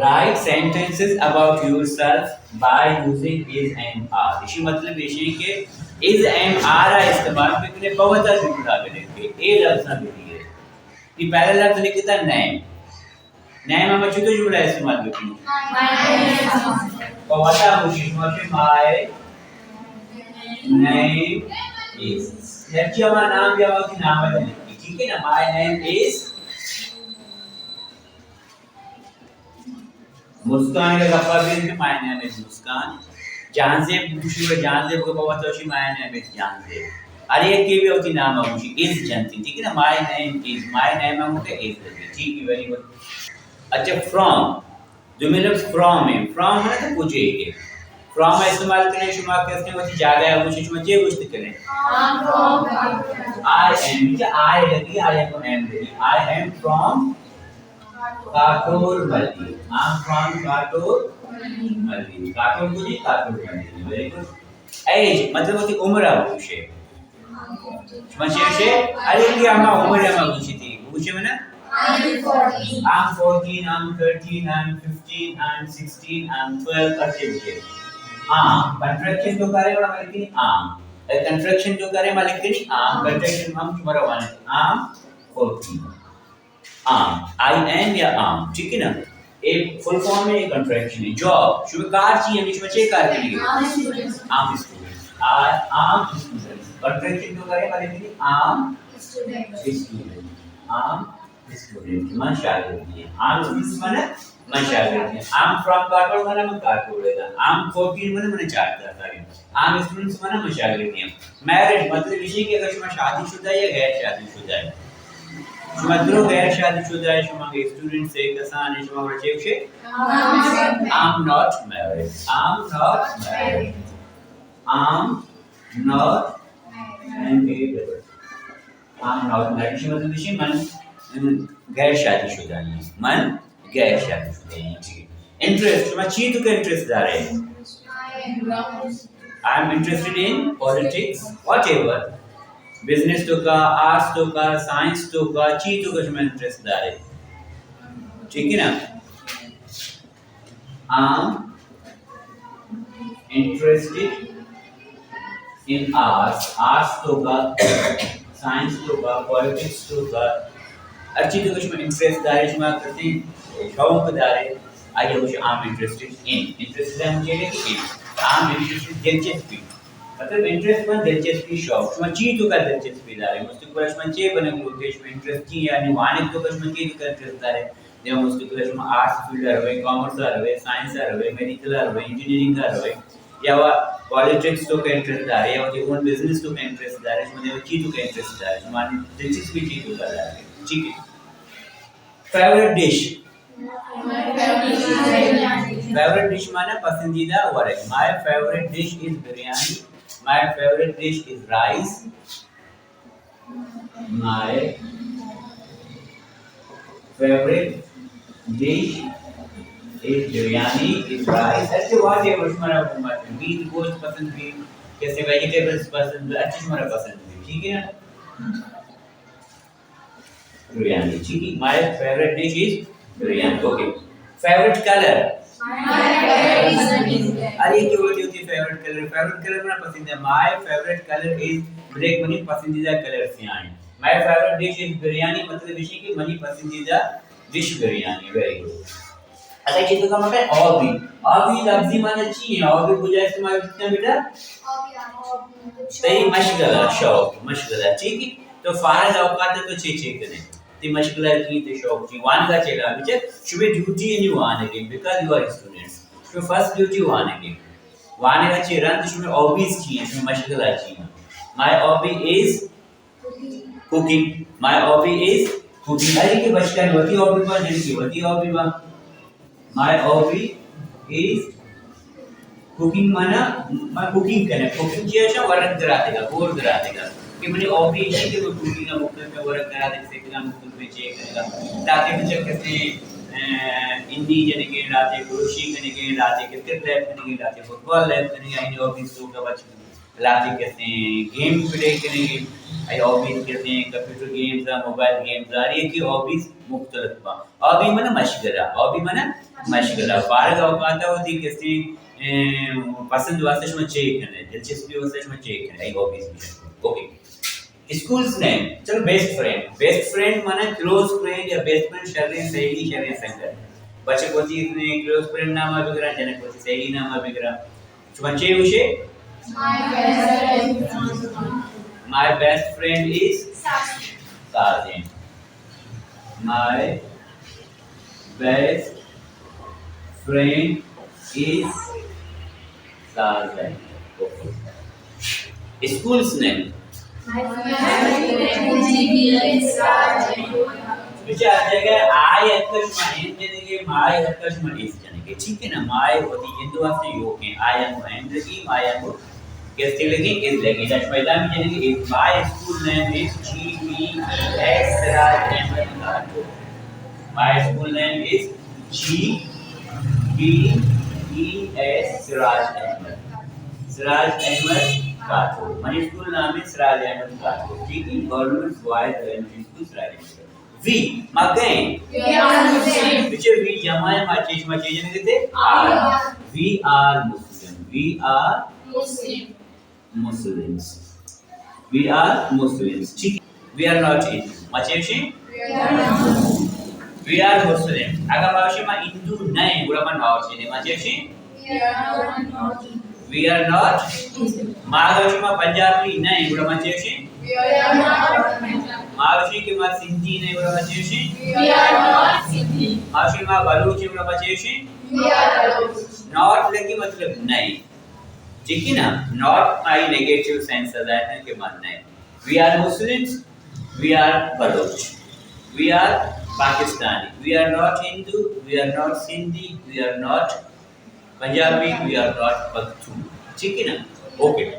Write sentences about yourself by using is, am, are. اشی مطلب ایشی کہ is, am, are ءَ استعمال بکنے، پہ وتا جملہ بنندے، اے لفظاں بنندے۔ تئی پہلا لفظ لکھتا نیم۔ نیم ءَ ما چطور جملہ استعمال بکنیں؟ پہ وتا گوشی، شما گوشے my name is۔ مرچی ہما نام یا وتی نام ءَ لکھی، ٹھیک ہے نا؟ My name is مسکان۔ اگر گپا بیر کہ my name is مسکان۔ جہانزیب گوشی و جہانزیب کو بابا تو شی my name is جہانزیب۔ ہر یکے بھی وتی نام ءَ گوشی، is جنتی، ٹھیک ہے نا؟ My name is، my name ءَ گوشی is لگی، ٹھیک ہے، very good۔ اچھا، from، دومی لفظ from ہے۔ From ہے تو کجے کے۔ From ءَ استعمال کرے شما کسے وتی جاگہ ءَ گوشی، شما چے گوشت کرے؟ I am، کیا I لگی، I am، am لگی۔ I am from کاٹور ملی۔ I am from کاٹور ملی۔ کاٹور کجے؟ کاٹور ملی۔ Very good۔ Age مطلب وتی عمر ءَ گوشے۔ شما چے گوشے؟ ارے کہ ہما عمر ءَ ہما گوشی تھی۔ گوشے منا؟ I am fourteen. I am fourteen, I am thirteen, I am fifteen, I am sixteen, I am twelve، ہر چیز گوشے۔ ہاں، کنٹریکشن تو کرے وڑا لکھنی am۔ اے کنٹریکشن تو کرے ما لکھنی am، کنٹریکشن ہم تمہارا وان ہے۔ I am fourteen۔ Am، I am یا am، ٹھیک ہے نا؟ ایک فل فارم ہے، ایک کنٹریکشن ہے۔ جاب، شما کار چی ہے؟ شما چے کار کرے؟ I am student۔ I am student۔ I am student۔ Contraction تو کرے ما لکھنی am student۔ Student۔ I am student، من شاگرد ہی ہاں۔ I am student مانا من شاگرد ہی ہاں۔ I am from کاٹوڑ مانا من کاٹوڑ ہے۔ I am fourteen مانا من چار سال ہے۔ I am student مانا من شاگرد ہی ہاں۔ میرڈ مطلب اسی کہ اگر شما شادی شدہ یا غیر شادی شدہ ہے۔ شما درو غیر شادی شدہ ہے، شما کے اسٹوڈنٹ سے کسان ہے، شما وڑا چے گوشے؟ I am not married۔ I am not married۔ I am not married۔ I am not married۔ شما تو دیشی من، من غیر شادی شدہ ہی۔ من غیر شادی شدہ ہی۔ ٹھیک ہے۔ انٹرسٹ، شما چی تو کہ انٹرسٹ دارے؟ I am interested in politics، whatever۔ Business تو کا، آرٹس تو کا، سائنس تو کا، چی تو کا شما انٹرسٹ دارے؟ ٹھیک ہے نا؟ I am interested in arts، arts تو کا، سائنس تو کا، پالیٹکس تو کا، ہر چیز تو شما انٹرسٹ دارے، شما کسے شوق دارے، آئی گوشے I am interested in۔ Interest ہم چیزے کہ in۔ I am interested دلچسپی۔ مطلب انٹرسٹ من دلچسپی، شوق۔ شما چی تو کا دلچسپی دارے؟ مستقبل شما چے بنگ لوٹے؟ شما انٹرسٹ چی ہے؟ یعنی وانگ تو کا شما چی تو کا انٹرسٹ دارے؟ یا مستقبل شما آرٹس فیلڈ ءَ روے، کامرس ءَ روے، سائنس ءَ روے، میڈیکل ءَ روے، انجینئرنگ ءَ روے، یا وا پالیٹکس تو کا انٹرسٹ دارے، یا وتی اون بزنس تو کا انٹرسٹ دارے، شما دیو چی تو کا انٹرسٹ دارے، شما دلچسپی چی تو کا دارے؟ ٹھیک ہے۔ Favourite dish. فیورٹ ڈش مانا پسندیدہ ورگ۔ My favorite dish is biryani. My favorite dish is rice۔ My favorite dish is biryani, is rice۔ اچھا، واٹ ایور شمارا میٹ، گوشت پسند بھی، کسے ویجیٹیبلز پسند بھی، اچھا شمارا پسند بھی، ٹھیک ہے نا؟ بریانی، ٹھیک ہے۔ My favorite dish is biryani, okay. Favourite colour. ہر ایک کی ہوتی، ہوتی ہے فیورٹ کلر۔ فیورٹ کلر میرا پسندیدہ، my favorite color is black، منی پسندیدہ کلر سیاہ ہیں۔ My favorite dish is biryani, مطلب اسی کہ منی پسندیدہ ڈش بریانی۔ Very good. اچھا، چیز کا مطلب ہابی۔ ہابی لفظی معنی چی ہے؟ ہابی کو جا استعمال کرتے ہیں بیٹا؟ تئی مشغلہ، شوق، مشغلہ، ٹھیک ہے؟ تو فارغ اوقات تو چی چی کرے؟ تئی مشغلہ چی، تئی شوق چی؟ وانگا چی؟ لا بچے، شمے ڈیوٹی یعنی وانگے، because you are students۔ شمے فرسٹ ڈیوٹی وانگے۔ وانگا چی رند، شمے ہابیز چی ہیں، شمے مشغلہ چی ہیں؟ My hobby is cooking۔ My hobby is cooking۔ ہر ایک بچکانی وتی ہابی با، جن کی وتی ہابی با۔ My hobby is cooking مانا من کوکنگ کرے۔ کوکنگ چی ہے؟ ورگ دراتگا، گور دراتگا۔ کہ منی ہابی ہے کہ من کوکنگ کا مختلف میں ورگ دراتگا، سیکھنا مختلف میں چیک کرے گا۔ تاکہ بچہ کسے، اہ، ہندی جنے کے لاتے، کروشی کرنے کے لاتے، کرکٹ لیب کرنے کے لاتے، فٹبال لیب کرنے کے، یعنی ہابیز تو کا بچ لاتے کسے گیم پلے کرنے کے، اے ہابیز کسے کمپیوٹر گیمز، موبائل گیمز، ہر ایک کی ہابیز مختلف با۔ ہابی مانا مشغلہ، ہابی مانا ماشاءاللہ، فارغ اوقات ءَ وتی کسی، اے، پسند واسطہ شما چے کنے، دلچسپی واسطہ شما چے کنے، اے ہابیز بھی۔ اوکے۔ اسکولز نیم، چلو، بیسٹ فرینڈ۔ بیسٹ فرینڈ معنی کلوز فرینڈ یا بیسٹ فرینڈ، شریں سہیلی، شریں سنگت۔ بچک وتی کلوز فرینڈ نام ءَ بگراں، جنک وتی سہیلی نام ءَ بگراں۔ شما چے گوشے؟ My best friend is Sergeant. My best friend is Sergeant. School's name. بچار جگہ آئی اتکا شما ایم جنگے، مائی اتکا شما ایس جنگے۔ ٹھیک ہے نا؟ مائی وتی جند واسطے یوکیں، آئی انگو ایم لگی، مائی انگو گستے لگی، ایس لگی۔ دا شما ادا بھی جنگے، S. My school name is G B E S Siraj Ahmed Kato. My school name is G B E S Siraj Ahmed. سراج احمد کاتو۔ منی اسکول نام ہے سراج احمد کاتو۔ ٹھیک ہے؟ گورنمنٹ بوائز ایلیمنٹری اسکول سراج احمد کاتو۔ وی، ما کہیں؟ We are Muslim. بچے وی جمع ہے، ما چیز، ما چیز نہیں کہتے؟ آر۔ آر۔ We are Muslim. We are Muslim. Muslims. We are Muslims. ٹھیک ہے؟ We are not Hindu. ما چے گوشیں؟ We are Muslim. اگر ما گوشیں ما ہندو نہ ایں، گڑا ما نارتھ ایں۔ ما چے گوشیں؟ We are not Hindu. We are not Hindu. ما اگر گوشیں ما پنجابی نہ ایں، گڑا ما چے گوشیں؟ We are not Punjabi. ما گوشیں کہ ما سندھی نہ ایں، گڑا ما چے گوشیں؟ We are not Sindhi. ما گوشیں ما بلوچ ایں، گڑا ما چے گوشیں؟ We are Baloch. نارتھ لگی مطلب نہ ایں۔ ٹھیک ہے نا؟ نارتھ آئی نیگیٹو سینس ءَ ظاہر ہے کہ من نہ ایں۔ We are Muslims, we are Baloch, we are Pakistani, we are not Hindu, we are not Sindhi, we are not Punjabi, we are not Pashto. ٹھیک ہے نا؟ اوکے۔